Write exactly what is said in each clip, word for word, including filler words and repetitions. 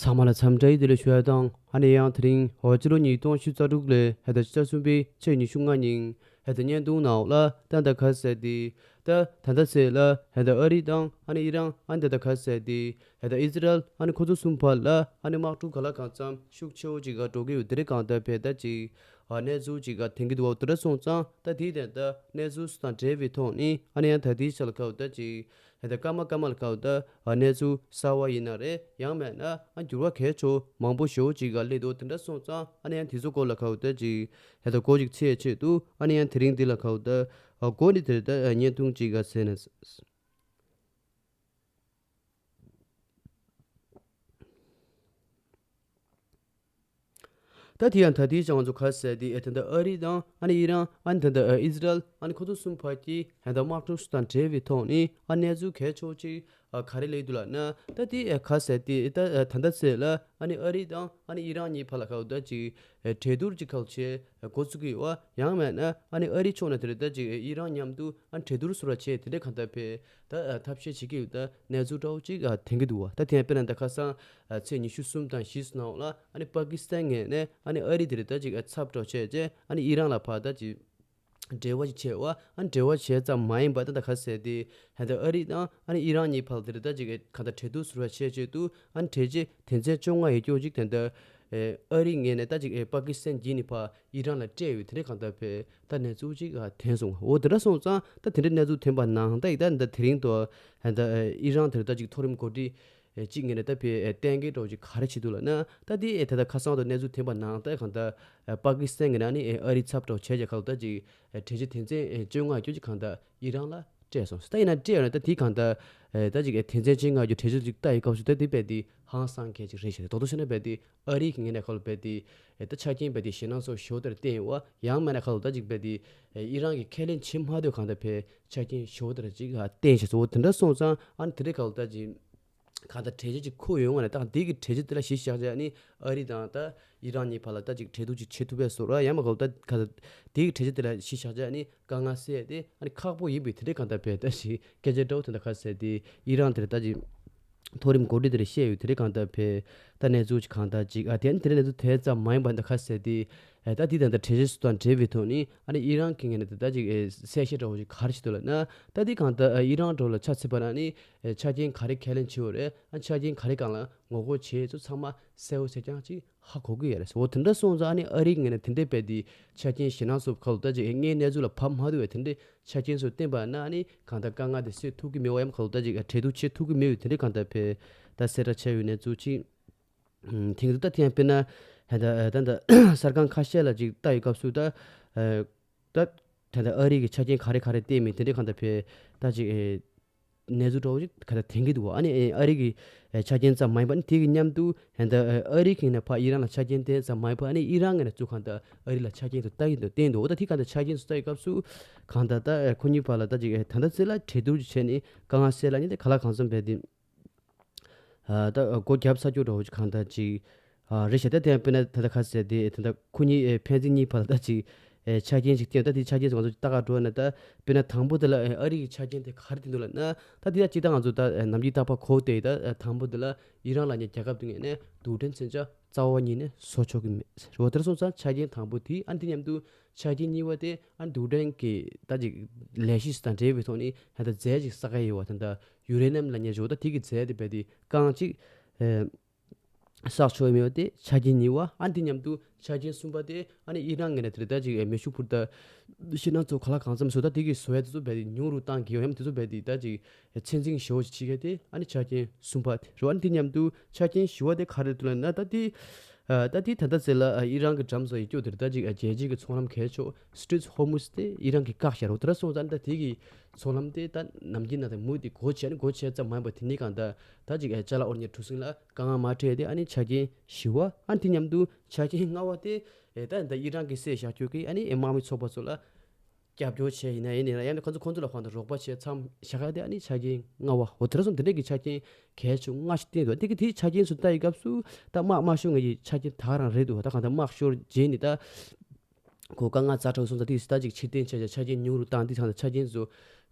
ཚང་མ་ལ་འཚམས་འདྲི་བདེ་ལེགས་ཞུ་ཡ་དང་། ཨ་ནི་ཡང་དེ་རིང་འོ་སྤྱི་ལོ་ཉིས་སྟོང་ཉི་ཤུ་རྩ་དྲུག་ལོའི་ཧེ་ད་ཕྱི་ཟླ་གསུམ་པའི་ཚེས་ཉི་ཤུ་ལྔ་ཉིན་ཧེ་ད་བརྙན་ཐུང་ནང་ལ་ད་ད་ག་ཟེར་ཏེ། ད་ད་ད་ཚེས་ལ་ཧེ་ད་ཨ་རི་དང་ཨ་ནི་ཨི་རན། ཨ་ནི་ད་ད་ག་ཟེར་ཏེ་ཧེ་ད་ཨི་ཟི་རལ། ཨ་ནི་ཁོ་ཚོ་གསུམ་བར་ལ་ཨ་ནི་དམག་འཁྲུག་ག་ལ་གང་འཚམ་ཤུགས་ཆེ་བོ་ཅིག་ག་འགྲོ་གི་ཡོད། དེ་རིང་གང་ལྟར་བས་ད་ཅིག་ཨ་གནས་ཚུལ་ཅིག་ག་ཐོན་གྱི་འདུག་བ། དེ་འདྲ་སོང་ཙང་ད་དེའི་དོན་དག་གནས་ཚུལ་སུ་དང་འབྲེལ་བའི་ཐོག་ནས་ཨ་ནི་ཡང་ད་དེའི་ཆ་ལ་ག་བ་ད་ཅིག་ཧེ་ད་སྐར་མ་སྐར་མ་ལ་ག་བ་ད་ཨ་གནས་ཚུལ་གསར་བ་ཡིན་ན་རེད། ཡང་མེད་ན་ཨ་འགྱུར་བ་གལ་ཆེ་བོ་མང་པོ་ཞེ་བོ་ཅིག་ག་སླེབས་འདུག། དེ་འདྲ་སོང་ཙང་ཨ་ནི་ཡང་དེ་ཚོ་སྐོར་ལ་ག་བ་ད་ཅིག་ཧེ་ད་སྐོར་ཅིག་ཚེས་ཆེད་དུ་ཨ་ནི་ཡང་དེ་རིང་འདི་ལ་ག་བ་ད་ཨ་སྐོར་ནི་དེ་རེད། ད་ཨ་བརྙན་ཐུང་ཅིག་ག་ཟེར་ན། ད་དེ་ཡང་ད་དེའི་ཅང་ཚོ་ག་ཟེར་དེ་ཨེ་ད་ལྟ་ཨ་རི་དང་ཨ་ནི་ཨི་རན། ཨ་ནི་ད་ལྟ་ཨ་ཨི་ཟི་རལ། ཨ་ནི་ཁོ་ཚོ་གསུམ་བར་གྱི་ཨེ་ད་དམག་འཁྲུག་སུ་དང་འབྲེལ་བའི་ཐོག་ནས་ཨ་གནས་ཚུལ་གལ་ཆེ་བོ་ཅིག་ཨ་ག་རེ་སླེབས་འདུག་ལབ་ན། ད་དེ་ཨེ་ག་ཟེར་དེ་ཨེ་ད་ཨེ་ད་ལྟ་ཚེས་ལ་ཨ་ནི་ཨ་རི་དང་ཨ་ནི་ཨི་རན་གཉིས་བར་ལ་ག་བ་ད་ཅིག་ཨེ་གྲོས་བསྡུར་ཅིག་ག་བ་བྱས་འགོ་ཚུགས་ཀྱི་ཡོད་བ། ཡང་མེད་ན་ཨ་ནི་ཨ་རི་ཕྱོགས་ནས་དེ་རེད། ད་ཅིག་ཨེ་ཨི་རན་མཉམ་དུ་ཨ་ནི་གྲོས་བསྡུར་ཟེར་བ་བྱས་དེ་འདྲ་གང་ལྟར་བས་ད་ཨ་ཐབས་ཤེས་བྱེད་ཀྱི་ཡོད། ད་གནས་ཚུལ་འདྲ་བོ་ཅིག་ཨ་ཐོན་གྱི་འདུག་བ། ད་དེ་ཡང་དཔེར་ན་ད་ཁ་སང་ཨ་ཚེས་ཉི་ཤུ་གསུམ་དང་བཞི་ནང་ལ་ཨ་ནི་པ་ཀི་སི་ཐན་ངོས་ནས་ཨ་ནི་ཨ་རི་དེ་རེད། ད་ཅིག་ཨ་ཚབ་འདྲ་བོ་བྱས་རྗེས་ཨ་ནི་ཨི་རན་ལ་ཕར་ད་ཅིག་འབྲེལ་བ་ཅིག་བྱས་བ། ཨ་ནི་འབྲེལ་བ་བྱས་ཙམ་མ་ཡིན་པ་ད་ད་ག་ཟེར་དེ་ཧེ་ད་ཨ་རི་དང་ཨ་ནི་ཨི་རན་གཉིས་བར་དེ་རེད། ད་ཅིག་ག་ད་གྲོས་བསྡུར་ཟུར་བ་བྱས་བྱས་དུས་ཨ་ནི་གྲོས་ཆོད་དོན་ཚན་བཅོ་ལྔ་ཡོད་རྒྱུ་ཅིག་དེ་འདྲ་ཨ་རི་ངོས་ནས་ད་ཅིག་པ་ཀི་སི་ཐན་བརྒྱུད་ནས་ཕར་ཨི་རན་ལ་སྤྲད་ཡོད། དེ་འདྲ་གང་ལྟར་བས་ད་གནས་ཚུལ་ཅིག་ཐོན་སོང་། འོ་དེ་འདྲ་སོང་ཙང་ད་དེ་འདྲ་གནས་ཚུལ་ཐོན་པ་ནང་ད་ཡིན་ད་ད་དེ་རིང་དུ་ད་ཨི་རན་དེར་ད་ཅིག་མཐོ་རིམ་འགོ་ཁྲིད་ཅིག་ངོས་ནས་ད་བས་གཏན་འཁེལ་འདྲ་བོ་ཅིག་ག་རེ་བྱེད་འདུག་ལབ་ན། ད་དེ་ད་ད་ཁ་སང་དུ་གནས་ཚུལ་ཐོན་པ་ནང་ད་གང་ལྟར་པ་ཀི་སི་ཐན་ངོས་ནས་ནི་ཨ་རི་ཚབ་འདྲ་བོ་བྱས་རྗེས་གང་ལྟར་ཅིག་གྲོས་ཆོད་དོན་ཚན་བཅོ་ལྔ་ཡོད་རྒྱུ་ཅིག་གང་ལྟར་ཨི་རན་ལ་སྤྲད་སོང་། ད་ཡིན་ན་སྤྲད་ཡོད་ན་ད་དེ་གང་ལྟར་ད་ཅིག་དོན་ཚན་བཅོ་ལྔ་ཡོད་རྒྱུ་གྲོས་ཆོད་ཅིག་ལྟ་ཡི་སྐབས་སུ་ད་དེ་བས་དེ་ཧང་སང་མཁན་ཅིག་རེད་ཤག། རྡོག་རྡོག་བཤད་ན་བས་དེ་ཨ་རི་གི་ངོས་ནས་ཁ་ལོ་བས་དེ་ད་ཆ་རྐྱེན་བས་དེ་ཞེད་སྣང་སོགས་ཞེ་པོ་དེར་བསྟན་ཡོད་བ། ཡང་མིན་ན་ཁ་ལོ་ད་ཅིག་བས་དེ་ཨི་རན་གྱིས་ཁས་ལེན་བྱེད་མ་ཐུབ་གང་ལྟར་བས་ཆ་རྐྱེན་ཞེ་པོ་དེར་ཅིག་བསྟན་ཤག་སོ། དེ་འདྲ་སོང་ཙང་ཨ་ནི་དེ་རིང་ཁ་ལོ་ད་ཅིག་གང་ལྟར་གྲོས་ཆོད་ཅིག་ཁུར་ཡོང་བ་ན་ད་དེ་གི་གྲོས་ཆོད་དེ་ལ་གཞི་བཞག་བྱས་ནི་ཨ་རི་དང་ད་ཨི་རན་གཉིས་བར་ལ་ད་ཅིག་གྲོས་བསྡུར་ཅིག་བྱེད་ཐུབ་པའི་བཟོ་འདྲ། ཡང་མ་གོ་ད་ག་ད་དེ་གི་གྲོས་ཆོད་དེ་ལ་གཞི་བཞག་བྱས་ནི་དཀའ་ངལ་སེལ་ཏེ་ཨ་ནི་ཁག་པོ་ཡིན་པའི་དེ་འདྲའི་གང་ལྟར་བས་ད་ཞིག་སྐད་ཆ་འདྲ་བོ་དེ་འདྲ་ག་ཟེར་ཏེ་ཨི་རན་དེར་ད་ཅིག་མཐོ་རིམ་འགོ་ཁྲིད་དེར་བཤད་ཡོད། དེ་འདྲའི་གང་ལྟར་བས་ད་གནས་ཚུལ་ཅིག་གང་ལྟར་ཅིག་ཨ་དེ་ནི་དེ་འདྲའི་གནས་ཚུལ་དེ་ཙམ་མ་ཡིན་པ་འདི་ག་ཟེར་ཏེ་ད་དེ་དང་ད་གྲོས་ཆོད་སུ་དང་འབྲེལ་བའི་ཐོག་ནི་ཨ་ནི་ཨི་རན་གྱི་ངོས་ནས་ད་ད་ཅིག་གསལ་བཤད་འདྲ་བོ་ཅིག་ག་རེ་བྱེད་འདུག་ལབ་ན། ད་དེ་གང་ལྟར་ཨི་རན་འདྲ་བོ་ལ་ཆ་མཚོན་པ་ན་ནི་ཆ་རྐྱེན་ག་རེ་ཁས་ལེན་བྱེད་འོ་རེད། ཨ་ཆ་རྐྱེན་ག་རེ་སྒང་ལ་ངོ་རྒོལ་བྱེད་ཚུལ་ཚང་མ་གསལ་བོ་གསལ་རྐྱང་ཅིག་ཧ་གོ་གི་ཡོད་རེད་ཟེར། འོ་དེ་འདྲ་སོང་ཙང་ཨ་ནི་ཨ་རིའི་ངོས་ནས་དེ་འདྲའི་བས་དེ་ཆ་རྐྱེན་ཞེད་སྣང་སོགས་ཁ་ལོ་ད་ཅིག་དངོས་གནས་ཚུལ་ལ་བབས་མ་ཐུབ་པའི་དེ་འདྲའི་ཆ་རྐྱེན་སོགས་བསྟན་པ་ན་ཨ་ནི་གང་ལྟར་དཀའ་ངལ་དེ་སེལ་ཐུབ་ཀྱི་མེད་པ། ཡང་ཁ་ལོ་ད་ཅིག་གྲོས་བསྡུར་བྱེད་ཐུབ་ཀྱི་མེད་པའི་དེ་འདྲའི་གང་ལྟར་བས་ད་གསལ་བསྒྲགས་བྱས་ཡོད་གནས་ཚུལ་ཅིག་ཐེངས་འདུག། ད་ཐེངས་དཔེར་ན་ད་ད་ད་གསར་ཁང་ཁ་ཤས་ལ་ཅིག་ལྟ་ཡི་སྐབས་སུ་ད་ད་ད་ཨ་རི་གི་ཆ་རྐྱེན་ག་རེ་ག་རེ་བསྟན་མིན་དེ་འདྲའི་གང་ལྟར་བས་ད་ཅིག་གནས་ཚུལ་འདྲ་བོ་ཞིག་ག་ལ་ཐོན་གྱི་འདུག། ཨ་ནི་ཨ་རི་གི་ཆ་རྐྱེན་ཙམ་མ་ཡིན་པ་ནི་དེ་གི་མཉམ་དུ་ད་ཨ་རི་གི་ནས་ཕར་ཨི་རན་ལ་ཆ་རྐྱེན་བསྟན་ཙམ་མ་ཡིན་པ་ཨ་ནི་ཨི་རན་ངོས་ནས་ཚུར་གང་ལྟར་ཨ་རི་ལ་ཆ་རྐྱེན་ཚུར་ལྟ་གི་འདུག་བསྟན་འདུག། འོ་ད་དེ་གང་ལྟར་ཆ་རྐྱེན་ཚུར་ལྟ་ཡི་སྐབས་སུ་གང་ལྟར་ད་ཁོ་གཉིས་བར་ལ་ད་ཅིག་ད་ལྟ་ཚེ་ལ་གྲོས་བསྡུར་ཅིག་བྱས་ནས་དཀའ་ངལ་སེལ་ལ་ནི་དེ་ག་ལ་གང་འཚམ་བས་དེ་ད་སྒོ་བརྒྱབ་ཚར་རྒྱུ་འདྲ་བོ་ཅིག་གང་ལྟར་ཅིག་ཨ་རེད་ཤག། ད་དེ་ཡང་དཔེར་ན་ད་ལྟ་ག་ཟེར་དེ་ད་ལྟ་ཁོ་གཉིས་ཨེ་ཕན་ཚུན་གཉིས་བར་ལ་ད་ཅིག་ཨེ་ཆ་རྐྱེན་ཞིག་བསྟན། ད་དེ་ཆ་རྐྱེན་ང་ཚོ་ལྟ་ག་འགྲོ་ན་ད་དཔེར་ན་དང་པོ་དེ་ལ་ཨེ་ཨ་རི་གི་ཆ་རྐྱེན་དེ་ག་རེ་བསྟན་འདུག་ལབ་ན། ད་དེ་ད་ཅིག་ད་ང་ཚོ་ད་ཨེ་ནམ་རྒྱུན་རྟག་པར་གོ་བསྡད་ཡོད། ད་ཨེ་དང་པོ་དེ་ལ་ཨི་རན་ལ་ནི་རྒྱལ་ཁབ་དེ་ངོས་ནས་རྡུལ་ཕྲན་མཚོན་ཆ་རྩ་བ་ཉིད་ནས་བཟོ་ཆོག་གི་མེད་ཟེར་བ། དེར་སོང་ཙང་ཆ་རྐྱེན་དང་པོ་དེ། ཨ་ནི་དེ་མཉམ་དུ་ཆ་རྐྱེན་གཉིས་པ་དེ་ཨ་ནི་རྡུལ་ཕྲན་གྱི་ད་ཅིག་ལས་གཞི་དང་འབྲེལ་བའི་ཐོག་ནས་ད་ལྟ་རྫས་ཅིག་བསགས་ཡོད་པ། ད་ལྟ་ཡུ་རེ་ནམ་ལབ་མཁན་ཅིག་ཡོད། ད་དེ་གི་རྫས་དེ་རྦད་དེ་རྐང་གཅིག་ཨེ། བསགས་ཆོག་མེད་པ་དེ་ཆ་རྐྱེན་གཉིས་པ། ཨ་ནི་དེ་མཉམ་དུ་ཆ་རྐྱེན་གསུམ་པ་དེ་ཨ་ནི་ཨི་རན་ངོས་ནས་དེ་ལ་ད་ཅིག་མེ་ཤུགས་འཕུར་མདའ་ཞེད་སྣང་ཚོ་ག་ལ་གང་འཚམ་བཟོ། ད་དེ་གི་བཟོ་ཡ་དེ་ཚོ་རྦད་དེ་ཉུང་རུ་བཏང་གི་ཡོད། ཡང་དེ་ཚོ་རྦད་དེ་ད་ཅིག་ཚད་འཛིན་ཞེ་པོ་ཅིག་བྱེད་མཁན་དེ་ཨ་ནི་ཆ་རྐྱེན་གསུམ་པ་དེ་རེད། ཨ་ནི་དེ་མཉམ་དུ་ཆ་རྐྱེན་བཞི་པ་དེ་ག་རེ་འདུག་ལབ་ན། ད་དེ་ད་དེ་ད་ལྟ་ཚེ་ལ་ཨི་རན་གྱི་འགྲམ་བཟོ་ཡི་སྐྱོ་དེར་ད་ཅིག་རྒྱལ་སྤྱི་གི་ཚོང་ལམ་གལ་ཆེ་Strait of Hormuz དེ་ཨི་རན་གྱིས་བཀག་བཞག་རེད། དེ་འདྲ་སོང་ཙང་ད་དེ་གི་ཚོང་ལམ་དེ་ད་ནམ་རྒྱུན་ནང་དང་མུ་མཐུད་སྒོ་ཕྱེ་ནས་སྒོ་ཕྱེ་ཙམ་མ་ཡིན་པར་དེ་ནས་གང་ལྟར་ད་ཅིག་ཅ་ལག་དབོར་གཉེར་གྲུ་གཟིངས་ལ་དཀའ་ངལ་མ་འཕྲད་དེ་ཨ་ནི་ཆ་རྐྱེན་བཞི་པ། ཨ་ནི་དེ་མཉམ་དུ་ཆ་རྐྱེན་ལྔ་པ་དེ་ཨེ་ད་ད་ཨི་རན་གྱིས་བསད་བཞག་རྒྱུ་གི་ཨ་ནི་ཨེ་དམག་མི་ཚོགས་པ་ཚོ་ལ་རྒྱབ་སྐྱོར་བྱས་ཡིན་ན་ཡིན་ན་ཡང་ན་ཁོ་ཚོ་ཁོ་ཚོ་ལ་དཔང་དུ་རོགས་པ་བྱས་མཚམས་བཞག་ཡ་དེ་ཨ་ནི་ཆ་རྐྱེན་ལྔ་པ། འོ་དེ་འདྲ་སོང་དེ་འདྲ་གི་ཆ་རྐྱེན་གལ་ཆེ་ལྔ་ཞིག་བསྟན་འདུག། དེ་གི་དེའི་ཆ་རྐྱེན་ཚོ་ལྟ་ཡི་སྐབས་སུ་ད་དམག་དམག་ཤོར་ངེས་ཀྱི་ཆ་རྐྱེན་ད་ག་རང་རེད་འདུག། ད་གང་ལྟར་དམག་ཤོར་རྗེས་ནི་ད། ཁོ་དཀའ་ངལ་ཛ་དྲག་སོང་ཙང་དེ་ད་ཅིག་ཕྱིར་འཐེན་བྱས་བྱས་ཆ་རྐྱེན་ཉུང་རུ་བཏང་། དེ་ཚང་ད་ཆ་རྐྱེན་ཚོ་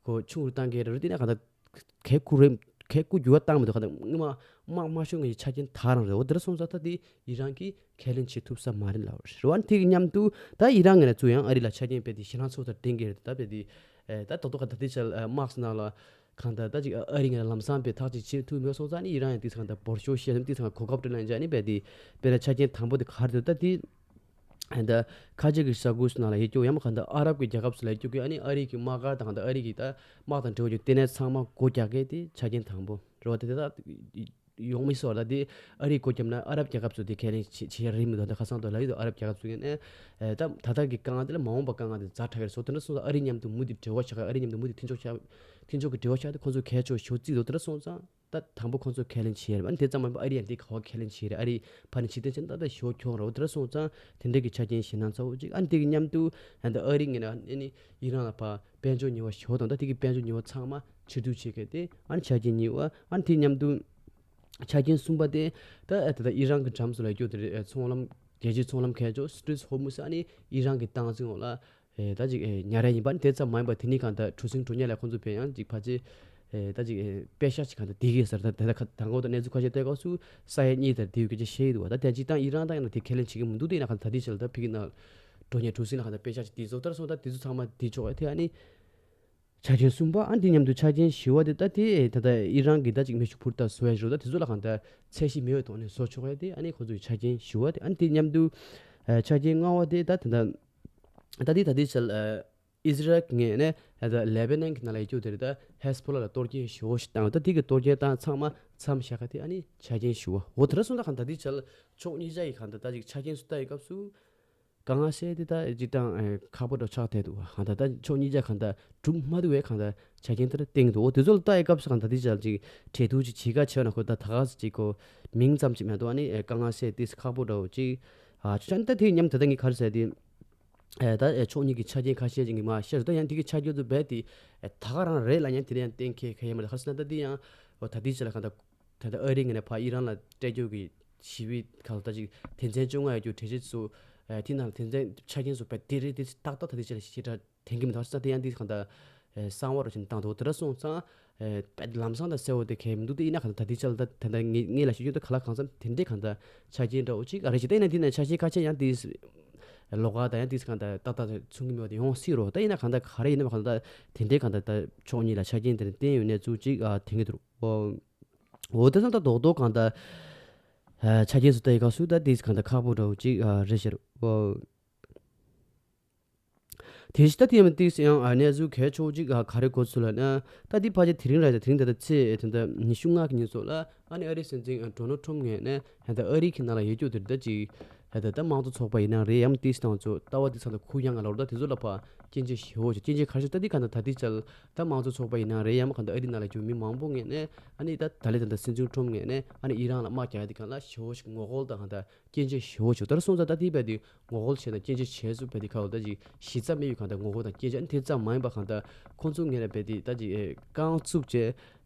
ཁོ་ཆུང་རུ་བཏང་གི་རེད། དེ་ན་གང་ལྟར་གལ་ཁུར་རེད། གས་སྐུ་འགྱུར་བ་བཏང་མི་འདུག་ག་ད་སྔོན་མ་དམག་དམག་ཤོར་ངེས་ཀྱི་ཆ་རྐྱེན་དག་རང་རེད། འོ་དེ་འདྲ་སོང་ཙང་ད་དེ་ཨི་རན་གྱིས་ཁས་ལེན་བྱེད་ཐུབ་ས་མ་རེད་ལབ་རེད་བ། དེ་གི་མཉམ་དུ་ད་ཨི་རན་ངོས་ནས་ཚུར་ཡང་ཨ་རི་ལ་ཆ་རྐྱེན་དཔེ་དེ་ཞེད་སྣང་ཚ་པོ་དང་ལྡན་གྱི་རེད། ད་དཔེ་དེ་ཨེ་ད་ཏོག་ཏོག་ག་ད་དེ་ཆ་དམག་སོགས་ནང་ལ་གང་ལྟར་ད་ཅིག་ཨ་རི་ངོས་ལ་ལམ་སང་དཔེ་ཐག་ཅིག་བཅད་ཐུབ་མེད་སོང་ཙང་ནི་ཨི་རན་ཡང་དེ་ཚོ་གང་ལྟར་འབོར་ཤོག་བཤད་ནས་དེ་ཚོ་གང་གོ་སྐབས་སྤྲད་ལ་ཡང་ཅག་ནི་དཔེ་དེ་དཔེར་ན་ཆ་རྐྱེན་དང་པོ་དེ་ག་རེ་རེད། ད་དེ་ད་ཁ་ཆེ་གི་ས་ཁུལ་ནང་ལ་ཡོད་རྒྱུ་ཡང་མ་གང་ལྟར་ཨ་རབ་ཀྱི་རྒྱལ་ཁབ་སུ་ལ་ཡོད་རྒྱུ་གི་ཨ་ནི་ཨ་རི་གི་དམག་སྒར་དང་གང་ལྟར་ཨ་རི་གི་ད་དམག་དང་འབྲེལ་བ་ཡོད་ལྟེ་གནས་ཚང་མ་སྒོ་རྒྱག་མཁན་དེ་ཆ་རྐྱེན་དང་པོ་རེད་བ། དེ་དེ་ད་ཡོང་མི་སོགས་ལ་དེ་ཨ་རིའི་སྒོ་བརྒྱབ་ན་ཨ་རབ་རྒྱལ་ཁབ་ཚོ་དེ་ཁས་ལེན་བྱེད་བྱེད་ཡ་རེད་མི་འདུག་ད་ཁ་སང་དུ་ལ་ཡོད་དུ་ཨ་རབ་རྒྱལ་ཁབ་ཚོ་ངོས་ནས་ཨེ་ད་ད་ལྟ་གི་དཀའ་ངལ་དེ་ལ་མ་འོངས་པ་དཀའ་ངལ་དེ་ཛ་དྲག་གི་རེད་སོ། དེ་འདྲ་སོང་ཙང་ཨ་རི་མཉམ་དུ་མུ་མཐུད་འབྲེལ་བ་བྱ་དགོས། ཨ་རི་མཉམ་དུ་མུ་མཐུད་མཐུན་ཕྱོགས་བྱ་མཐུན་ཕྱོགས་ཀྱི་འབྲེལ་བ་བྱ་དེ་ཁོང་ཚོ་གལ་ཆེ་བ་ཞེ་པོ་བརྩིས་འདུག་དེ་འདྲ་སོང་ཙང་ད་དང་པོ་ཁོང་ཚོ་ཁས་ལེན་བྱེད་ཡ་རེད། ཨ་ནི་དེ་ཙམ་མ་ཡིན་པར་ཨ་རི་ཡང་དེ་ག་བ་ཁས་ལེན་བྱེད་ཡ་རེད། ཨ་རི་ཕ་ནི་ཕྱི་རྟེན་ཅན་ད་ལྟ་ཞེ་པོ་ཁྱོང་རེད། འོ་དེ་འདྲ་སོང་ཙང་དེ་འདྲ་གི་ཆ་རྐྱེན་ཞེད་སྣང་ཚ་པོ་ཅིག་ཨ་ནི་དེ་གི་མཉམ་དུ་ད་ལྟ་ཨ་རི་ངོས་ནས་ཨ་ནི་ཨི་རན་ལ་ཕར་དཔལ་འབྱོར་ཉེས་པ་ཞེ་པོ་དང་ད་དེ་གི་དཔལ་འབྱོར་ཉེས་པ་ཚང་མ་ཕྱིར་བསྡུ་བྱེད་མཁན་དེ་ཨ་ནི་ཆ་རྐྱེན་གཉིས་པ། ཨ་ནི་དེ་མཉམ་དུ་ཆ་རྐྱེན་གསུམ་པ་དེ་ད་ཨ་ད་ལྟ་ཨི་རན་གྱི་འགྲམ་སུ་ལ་སྐྱོད་དེ་རེད། ཚོང་ལམ་རྒྱལ་སྤྱིའི་ཚོང་ལམ་མཁས་མཆོག་སི་ཏྲེ་ཊི་ཧོར་མུ་ཟི་ཨ་ནི་ཨི་རན་གྱི་སྟངས་འཛིན་འོག་ལ་ཨེ་ད་ཅིག་ཨེ་ཉར་ཡ་ཡིན་པ་ནི་དེ་ཙམ་མ་ཡིན་པར་དེ་ནི་གང་ལྟར་གྲུ་གཟིངས་གྲུ་ཉག་ལ་ཁོང་ཚོ་ཕན་ཡང་ཅིག་ཕལ་ཆེར་ཨེ་ད་ཅིག་ཨེ་པེ་ཤག་ཅིག་གང་ལྟར་དེ་གས་ཟེར་ད་ད་ད་གང་གོ་ད་གནས་ཚུལ་ཁ་ཤས་བལྟས་སྐབས་སུ་ས་ཡ་གཉིས་དང་དེའི་སྐད་ཆ་བཤད་ཡི་འདུག་བ། ད་དེ་ཅིག་ད་ཨི་རན་ད་ཡང་དེ་ཁས་ལེན་བྱེད་ཀྱི་མི་འདུག་དེ་ཡིན་ན་གང་ལྟར་ད་དེ་ཕྱིར་ད་ཕ་གི་ནང་གྲུ་ཉག་གྲུ་གཟིངས་ལ་གང་ལྟར་པེ་ཤག་ཅིག་དེ་ཚོ་ལྟར་སོང་ད་དེ་ཚོ་ཚང་མ་དེ་ཆོག་ཨེ་དེ་ཨ་ནི། ཆ་རྐྱེན་གསུམ་པ། ཨ་འདི་མཉམ་དུ་ཆ་རྐྱེན་བཞི་པ་དེ་ད་དེ་ད་ལྟ་ཨི་རན་གྱི་ད་ཅིག་མེ་ཤུགས་འཕུར་མདའ་བཟོ་ཡ་ཞིག་རེད། ད་དེ་ཚོ་ལ་གང་ལྟར་ཚད་གཞི་མེད་པའི་ཐོག་ནས་བཟོ་ཆོག་ཡ་དེ་ཨ་ནི་ཁོ་ཚོའི་ཆ་རྐྱེན་བཞི་པ་དེ། ཨ་འདི་མཉམ་དུ་ཨ་ཆ་རྐྱེན་ལྔ་པ་དེ་ད་ད་ད་ད་དེ་ད་དེ་ཆ་ཨི་ཟི་རལ་གྱི་ངོས་ནས་ད་ལེ་བྷ་ནན་གྱི་ནང་ལ་ཡོད་རྒྱུ་དེ་རེད། ད་ཧེ་ཟི་བྷོ་ལ་ལ་གཏོར་སྐྱོན་ཞེ་པོ་ཞིག་བཏང་། ད་དེ་གི་གཏོར་སྐྱོན་བཏང་ཚང་མ་མཚམས་བཞག་ག་དེ་ཨ་ནི་ཆ་རྐྱེན་བཞི་པ། འོ་དེ་འདྲ་སོང་ད་གང་ལྟར་དེ་ཆ་ལ་ཕྱོགས་གཉིས་ཆ་གི་གང་ལྟར་ད་ཅིག་ཆ་རྐྱེན་ཚོ་ལྟ་ཡི་སྐབས་སུ། དཀའ་ངལ་སེལ་དེ་ད་སྤྱིར་བཏང་ཨེ་ཁག་པོ་འདྲ་ཆགས་བསྡད་འདུག་བ། གང་ལྟར་ད་ཕྱོགས་གཉིས་ཆ་གང་ལྟར་གྲུབ་མ་ཐུབ་པའི་གང་ལྟར་ཆ་རྐྱེན་དེ་འདྲ་བསྟན་གྱི་འདུག་འོ་དེ་ཚོ་ལ་ལྟ་ཡི་སྐབས་སུ་གང་ལྟར་དེ་ཅག་ཅིག་འབྲེལ་གཏུག་ཅིག་བྱེད་ག་ཆེ་ན་ཁོ་ད་ད་ག་ཟེ་ཅིག་ཁོ་མིང་ཙམ་ཅིག་མ་གཏོགས་ཨ་ནི་ཨེ་དཀའ་ངལ་སེལ་དེ་ཁག་པོ་འདྲ་བོ་ཅིག་ཨ་ཆ་ད་དེ་མཉམ་ད་ལྟ་ངས་ག་རེ་ཟེར་དེ་ཨེ་ད་ཨེ་ཕྱོགས་གཉིས་ཀྱི་ཆ་རྐྱེན་ཁ་ཤས་ཅིག་གི་མ་བཤད་རེད། ད་ཡང་དེ་གི་ཆ་རྐྱེན་ཚོ་རྦད་དེ་ཨེ་ད་ག་རང་རེད་ལབ་ཡང་དེ་རེད་ཡང་གཏན་འཁེལ་ག་ཡང་མ་རེད། ག་རེ་ཟེར་ན་ད་དེ་ཡང་འོ་ད་དེ་ཅིག་ལ་གང་ལྟར། ད་ལྟ་ཨ་རིའི་ངོས་ནས་ཕར་ཨི་རན་ལ་སྤྲད་རྒྱུ་གི་ཞི་བའི་ཁ་ལོ་ད་ཅིག་དོན་ཚན་བཅོ་ལྔ་ཡོད་རྒྱུ་གྲོས་གཞི་ཚོ་ཨ་དེ་ནང་ལ་དོན་ཚན་ཆ་རྐྱེན་ཚོ་དཔེ་དེ་རེད་དེ་ཏག་ཏག་ད་དེ་ཅིག་ལ་ཞེ་དྲག་དྲན་གྱི་མི་འདུག་ས་དེ་ཡང་འདི་གང་ལྟར་ཨ་གསང་བ་རུ་ཕྱིན་བཏང་འདུག་དེ་འདྲ་སོང་ཙང་ཨ་དཔེ་ལམ་སང་ད་གསལ་བོ་དེ་གས་མི་འདུག་དེ་ཡིན་ན་གང་ལྟར་ད་དེ་ཅག་ལ་ད་ད་ལྟ་ངེད་ངེད་ལ་ཞུ་རྒྱུ་ད་ག་ལ་གང་འཚམ་དེ་འདྲའི་གང་ལྟར་ཆ་རྐྱེན་འདྲ་བོ་ཅིག་ཨ་རེད་ཅིག་ད་ཡིན་ན་འདི་ནས་ཆ་རྐྱེན་ཁ་ཤས་ཡང་དེ་ལོགས་ཀ་ད་ཡང་དེ་གང་ལྟར་ཏག་ཏག་མཚོན་གྱི་མེད་པ་དེ་ཡོང་སྲིད་རོ། ད་ཡིན་ན་གང་ལྟར་ག་རེ་ཡིན་ན་གང་ལྟར་དེ་འདྲའི་གང་ལྟར་ད་ཕྱོགས་གཉིས་ལ་ཆ་རྐྱེན་དེ་འདྲ་བསྟན་ཡོད་གནས་ཚུལ་ཅིག་ཨ་དྲན་གྱི་འདུག་འོ་དེ་ཙམ་ད་རྡོག་རྡོག་གང་ལྟར་ཨ་ཆ་རྐྱེན་སུ་ལྟ་ཡི་ག་སུ་ད་དེས་གང་ལྟར་ཁག་པོ་འདྲ་བོ་ཅིག་ཨ་རེད་ཤག་འོ་དེ་བཞིན་ད་དེ་ཡང་དེས་ཡང་ཨ་གནས་ཚུལ་གལ་ཆེ་བོ་ཅིག་ཨ་ག་རེ་གོ་ཚུལ་ལ་ན་ད་དེ་ཕལ་ཆེར་དེ་རིང་ར་དེ་རིང་ད་ལྟ་ཚེས་དེ་འདྲ་ཉི་ཤུ་ལྔ་གི་ཉིན་ཚོ་ལ་ཨ་ནི་ཨ་རིའི་སྲིད་འཛིན་ཨ་ཌོ་ནལ་ཊམ་ངོས་ནས་ད་ལྟ་ཨ་རི་གི་ནང་ལ་ཡོད་རྒྱུ་དེ་ད་ཅིག་ད་ལྟ་དམངས་གཙོ་ཚོགས་པ་ཡིན་ན་རེད་ཡང་དེས་དང་ཚོ་ལྟ་བ་དེ་ཚང་ད་ཁུ་ཡང་ང་ལོར་ད་དེ་ཚོ་ལ་ཕ་སྐྱོན་བརྗོད་ཞེ་པོ་ཞིག་སྐྱོན་བརྗོད་ག་རེ་ཞིག་ད་འདི་གང་ལྟར་ད་འདི་ཅལ་ད་དམངས་གཙོ་ཚོགས་པ་ཡིན་ན་རེད་ཡང་མ་གང་ལྟར་ཨ་རི་ནང་ལ་རྒྱུ་མི་མང་པོ་ངོས་ནས་ཨ་ནི་ད་ད་ལེ་ད་ལྟ་སྲིད་འཛིན་ཊམ་ངོས་ནས་ཨ་ནི་ཨི་རན་ལ་དམག་རྒྱག་ཡ་དེ་གང་ལ་ཞེ་པོ་ཞིག་ངོ་རྒོལ་དང་གང་ལྟར་སྐྱོན་བརྗོད་ཞེ་པོ་ཞིག་ད་སོང་ཙང་ད་འདི་བས་དེ་ངོ་རྒོལ་བྱས་དང་སྐྱོན་བརྗོད་བྱས་སུ་བས་དེ་གང་ལ་ད་ཅིག་གཞི་རྩ་མེད་པའི་གང་ལྟར་ངོ་རྒོལ་དང་སྐྱོན་བརྗོད་ཨ་ནི་དེ་ཙམ་མ་ཡིན་པ་གང་ལྟར་ཁོང་ཚོ་ངོས་ནས་བས་དེ་ད་ཅིག་རྐང་བཙུགས་བྱས་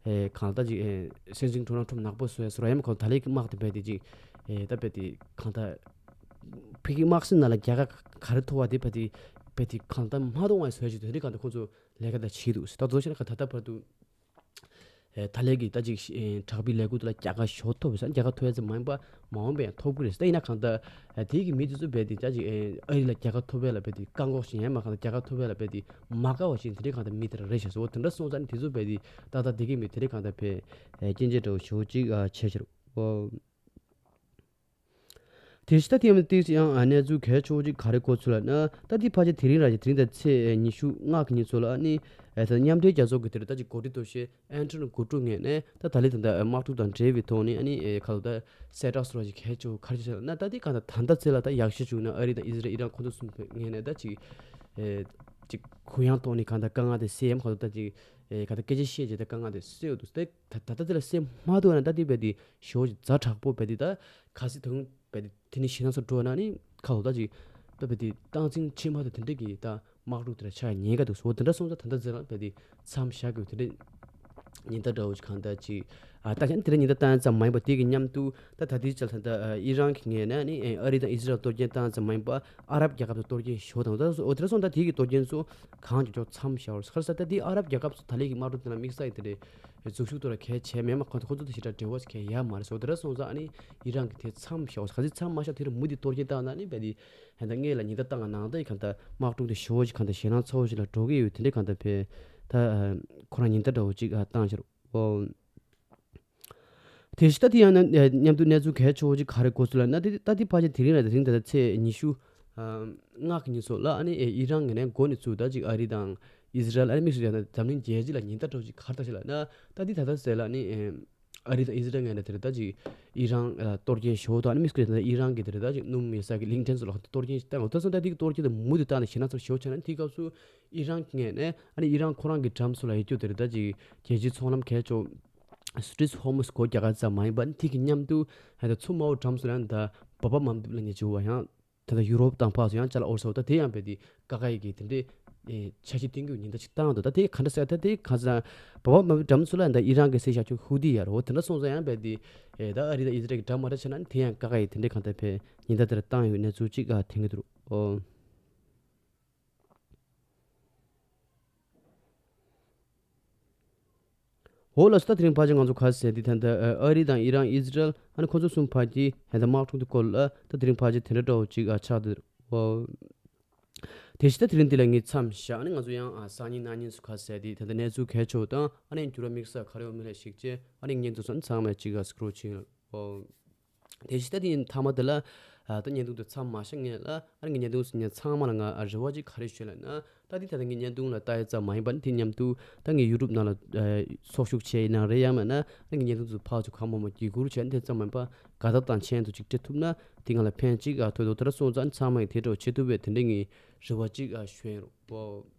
གང་ལྟར་ཅིག་སྲིད་འཛིན་ཌོ་ནལ་ཊམ་ནག་པོ་བཟོ་ཡ་བཟོ་ར་ཡ་མ་གང་ལྟར་ད་ལེ་གི་དམག་དེ་བས་དེ་ཅིག་ད་བས་དེ་གང་ལྟར། ཕ་གི་དམག་སྲིད་ནང་ལ་རྒྱལ་ཁ་ག་རེ་ཐོབ་པ་དེ་ཕ་དེ་ཕ་དེ་གང་ལྟར་མ་གཏོང་བ་བཟོ་ཡ་ཅིག་དེ་འདྲའི་གང་ལྟར་ཁོང་ཚོ་ལས་ཀ་དང་བྱེད་འདུག་ད་དོ་ཤེ་ན་ཁ་ད་ལྟ་བར་དུ་ཨེ་ད་ལས་ཀྱི་ད་ཅིག་ཨེ་དྲག་པའི་ལས་འགུལ་དེ་ལ་རྒྱལ་ཁ་ཞོ་ཐོབ་ཡོད་ས་རྒྱལ་ཁ་ཐོབ་ཡ་ཙམ་མ་ཡིན་པ་མ་འོངས་པ་ཡང་ཐོབ་ཀྱི་རེད་ཟེར། ད་ཡིན་ན་གང་ལྟར་ཨེ་དེ་གི་མི་དེ་ཚོ་བས་དེ་ད་ཅིག་ཨེ་ཨ་རི་ལ་རྒྱལ་ཁ་ཐོབ་ཡ་ལ་བས་དེ་བཀག་འགོག་བྱེད་ཡ་མ་གང་ལྟར་རྒྱལ་ཁ་ཐོབ་ཡ་ལ་བས་དེ་མ་དགའ་བ་ཞིག་དེ་འདྲའི་གང་ལྟར་མི་དེ་རེད་ཤག་ཟེར། འོ་དེ་འདྲ་སོང་ཙང་ནི་དེ་ཚོ་བས་དེ་ཏག་ཏག་དེ་གི་མི་དེ་འདྲའི་གང་ལྟར་བས་ཨེ་སྐྱོན་བརྗོད་འདྲ་བོ་ཞེ་པོ་ཅིག་ཨ་བྱས་ཤག་འོ། དེ་བཞིན་ད་དེ་ཡང་དེ་ཡང་ཨ་གནས་ཚུལ་གལ་ཆེ་བོ་ཅིག་ག་རེ་གོ་ཚུལ་ལ་ན་ད་དེ་ཕལ་ཆེར་དེ་རིང་ར་དེ་རིང་ད་ཚེས་ཉི་ཤུ་ལྔ་གི་ཉིན་ཚོ་ལ་ཨ་ནི་ཨེ་ད་མཉམ་འབྲེལ་རྒྱལ་ཚོགས་ཀྱི་དེར་ད་ཅིག་འགོ་ཁྲིད་དོ་ཤེས་ཨན་ཊོ་ནི་གུ་ཊུ་ངོས་ནས་ད་ད་ལེ་ད་ད་དམག་འཁྲུག་དང་འབྲེལ་བའི་ཐོག་ནས་ཨ་ནི་ཨེ་ཁ་ལོ་ད་གསལ་བསྒྲགས་སོགས་ཅིག་གལ་ཆེ་བོ་ག་རེ་བྱས་ན་ད་དེ་གང་ད་ད་ལྟ་ཚེ་ལ་ད་ཡག་ཤོས་བྱུང་ན་ཨ་རི་དང་ཨི་ཟི་རལ་ཨི་རན་ཁོང་ཚོ་གསུམ་ངོས་ནས་ད་ཅིག་ཨེ་ཅིག་གུ་ཡངས་ཐོག་ནས་གང་ད་དཀའ་ངལ་དེ་སེལ་ཡམ་ཁ་ལོ་ད་ཅིག་ཨེ་གང་ད་སྐད་ཆ་བཤད་རྗེས་ད་དཀའ་ངལ་དེ་སེལ་འདུག་ད། ད་ད་ལྟ་དེ་ལ་སེམས་མ་ཐུབ་ན་ད་དེ་བས་དེ་ཞོ་ཛ་དྲག་པོ་བས་དེ་ད་ག་སྲིད་དུང་བས་དེ་དེ་ནི་ཞེ་ན་སོ་འགྲོ་ན་ནི་ཁ་ལོ་ད་ཅིག་ད་བས་དེ་སྟངས་འཛིན་ཆེ་མ་ཐུབ་དེ་འདྲ་གི་ད་དམག་འཁྲུག་དེ་ལ་ཆགས་ཉེན་ཁ་འདུག་སོ། དེ་འདྲ་སོང་ཙང་ད་ད་ཛེ་རང་བས་དེ་མཚམས་བཞག་དགོས་དེ་འདྲ་ཉེན་བརྡ་འདྲ་བོ་ཅིག་གང་ད་ཅིག་ ཨ་ད་ཀྱང་དེ་རིང་ཉིན་ལྟར་བཏང་ཙམ་མ་ཡིན་པ་དེ་གི་མཉམ་དུ་ད་ད་ལྟའི་ཆར་ད་ཨ་ཨི་རན་གྱི་ངོས་ནས་ནི་ཨ་རི་དང་ཨི་ཟི་རལ་གཏོར་སྐྱོན་བཏང་ཙམ་མ་ཡིན་པ་ཨ་རབ་རྒྱལ་ཁབ་ཚོ་གཏོར་སྐྱོན་ཞུ་བ་དང་། ད་འོ་དེ་འདྲ་སོང་ཙང་ད་དེ་གི་གཏོར་སྐྱོན་ཚོ་གང་མགྱོགས་མཚམས་བཞག་རོགས། ག་རེ་ཟེར་ན་ད་དེ་ཨ་རབ་རྒྱལ་ཁབ་ཚོ་ད་ལན་གྱི་དམག་འཁྲུག་དེ་ལ་དམིགས་བསལ་གྱི་དེ་འདྲའི་འཛུལ་ཞུགས་གཏོང་ལ་གལ་ཆེ་མེད་མ་ཁོང་ཁོང་ཚོ་དང་ཞེ་དྲག་འབྲེལ་བ་ཞིག་གལ་ཡོད་མ་རེད། འོ་དེ་འདྲ་སོང་ཙང་ཨ་ནི་ཨི་རན་གྱིས་དེ་མཚམས་བཞག་རོགས། ག་ཚོད་མཚམས་མ་བཞག་དེ་རིང་མུ་མཐུད་གཏོར་སྐྱོན་བཏང་ན་ནི་རྦད་དེ་ཧན་ད་སྔོན་ལ་ཉིན་ལྟར་བཏང་ག་ནང་ད་ཡི་གང་ལྟར་དམག་འཁྲུག་དེ་ཞེ་པོ་ཞིག་གང་ལྟར་ཞེད་སྣང་ཚ་པོ་ཞིག་ལ་འགྲོ་གི་ཡོད། དེ་འདྲའི་གང་ལྟར་བས་ད་ཁོ་རང་ཉིན་ལྟར་འདྲ་བོ་ཅིག་ཨ་བཏང་ཤར། ཨོ། དེ་བཞིན་ད་དེ་ཡང་ན་མཉམ་དུ་གནས་ཚུལ་གལ་ཆེ་བོ་ཅིག་ག་རེ་གོ་སོང་ལབ་ན། ད་དེ་ད་དེ་ཕལ་ཆེར་དེ་རིང་ལ་དེ་རིང་ད་ལྟ་ཚེས་ཉི་ཤུ་ལྔ་གི་ཉིན་སོགས་ལ་ཨ་ནི་ཨི་རན་ངོས་ནས་འགོ་ནས་བཙུགས་ད་ཅིག་ཨ་རི་དང་ཨི་ཟི་རལ་ཨ་ནི་དམིགས་སུ་བྱས་ན་འཛམ་གླིང་རྒྱལ་སྤྱི་ལ་ཉིན་ལྟར་འདྲ་བོ་ཅིག་ག་རེ་ལྟ་ཞིག་ལབ་ན། ད་དེ་ད་ལྟ་ཟེར་ལ་ཨ་ནི་ཨ་རི་དང་ཨི་ཟི་རལ་ངོས་ནས་དེ་རེད་ད་ཅིག་ཨི་རན་གཏོར་སྐྱོན་ཞེ་པོ་དང་ཨ་ནི་དམིགས་སུ་བྱས་ན་ཨི་རན་གྱི་དེ་རེད་ད་ཅིག་སྣུམ་མེ་སར་གྱི་གླིང་ཕྲན་སོགས་ལ་གཏོར་སྐྱོན་ཞིག་བཏང་འོ། ད་སོང་ད་དེ་གི་གཏོར་སྐྱོན་དེ་མུ་མཐུད་བཏང་ནས་ཞེད་སྣང་ཚ་པོ་ཞེ་པོ་ཆགས་ན་དེའི་སྐབས་སུ་ཨི་རན་གྱི་ངོས་ནས་ཨ་ནི་ཨི་རན་ཁོ་རང་གི་འགྲམ་ཚོ་ལ་ཡོད་རྒྱུ་དེ་རེད་ད་ཅིག་རྒྱལ་སྤྱིའི་ཚོང་ལམ་གལ་ཆེ་བོ། Strait of Hormuz སྒོ་རྒྱག་ག་ཙམ་མ་ཡིན་པར་དེ་གི་མཉམ་དུ་ཧ་ད་མཚོ་དམར་པོ་འགྲམ་སོ་ལ་ཡང་ད་འབབ་འབབ་མ་འདུག་ལ་ཉེ་ཆེ་བ་ཡང་ད་ད་ཡུ་རོབ་དང་ཕར་ཚུར་ཡང་ཅ་ལག་འོར་སོ་ད་དེ་ཡང་རྦད་དེ་བཀག་ཡི་གི་དེ་འདྲའི་ཨེ་འཆར་གཞི་བཏིང་གི་ཉིན་ལྟར་ཅིག་བཏང་འདུག་ད་དེ་ག་འདྲ་ཟེར་ད་དེ་ག་ཟེར་འབབ་འབབ་མ་འདུག་འགྲམ་སོ་ལ་ཡང་ད་ཨི་རན་གི་སྲིད་ཤག་ཆུ་ཧུ་དི་ཡ་རོ་དེ་འདྲ་སོང་ཙང་ཡང་རྦད་དེ་ཨེ་ད་ཨ་རི་དང་ཨི་ཟི་རལ་གི་འགྲམ་མ་འདྲ་ཆེ་ན་དེ་ཡང་བཀག་ཡི་དེ་འདྲའི་གང་ལྟར་བས་ཉིན་ལྟར་དེ་འདྲ་བཏང་ཡོད་གནས་ཚུལ་ཅིག་ཨ་ཐོན་གི་འདུག་ཨོ། འོ་ལགས་སོ། ད་དེ་རིང་ཕལ་ཆེར་ང་ཚོ་ག་རེ་ཟེར་དེ་ད་ལྟ་ཨ་རི་དང་ཨི་རན་ཨི་ཟི་རལ་ཨ་ནི་ཁོ་ཚོ་གསུམ་བར་གྱི་ཧན་ད་དམག་འཁྲུག་དེ་སྐོར་ལ་ད་དེ་རིང་ཕལ་ཆེར་དེ་འདྲ་འདྲ་བོ་ཅིག་ཨ་ཆགས་འདུག་འོ། དེ་བཞིན་ད་དེ་རིང་འདི་ལ་ངས་མཚམས་བཞག་ཨ་ནི་ང་ཚོ་ཡང་ཨ་སང་ཉིན་གནངས་ཉིན་སུ་ག་རེ་ཟེར་དེ་ད་ལྟ་གནས་ཚུལ་གལ་ཆེ་བོ་དང་ཨ་ནི་འགྱུར་བ་དམིགས་བསལ་ག་རེ་ཡོད་མེད་ལ་གཞིགས་བྱས་ཨ་ནི་བརྙན་ཐུང་སོགས་ཚང་མ་ཅིག་ཨ་སི་ཀྲོལ་བྱེད་ཡོད། འོ། དེ་བཞིན་ད་དེ་ཡིན་མཐའ་མ་དེ་ལ་ཨ་ད་བརྙན་ཐུང་དེ་མཚམས་མ་བཞག་སྔོན་ལ་ཨ་ནི་ངས་བརྙན་ཐུང་ཟིན་མཁན་ཚང་མ་ལ་ང་ཨ་རེ་བ་ཅིག་ག་རེ་ཞུ་ལབ་ན། ད་དེ་ད་ལྟ་ངས་བརྙན་ཐུང་ལ་ལྟ་ཡ་ཙམ་མ་ཡིན་པ་ནི་དེ་མཉམ་དུ་ད་ངས་ཡུ་ཊུབ་ནང་ལ་ཨ་ཚོགས་ཞུགས་བྱས་ཡིན་ནའང་རེད། ཡང་མིན་ན་ཨ་ནི་ངས་བརྙན་ཐུང་དེ་ཕར་ཚུར་གང་མང་མང་བརྒྱུད་བསྐུར་བྱས་ནས་དེ་ཙམ་མ་ཡིན་པ་དགའ་ཐག་དང་མཆན་དུ་ཅིག་སྤྲད་ཐུབ་ན་དེ་ང་ལ་ཕན་ཅིག་ཨ་ཐོགས་འདུག་དེ་འདྲ་སོང་ཙང་ཚང་མ་ཡིས་དེ་འདྲ་བྱེད་ཐུབ་པའི་དེ་འདྲ་ངས་རེ་བ་ཅིག་ཨ་ཞུ་ཡིན་རོགས།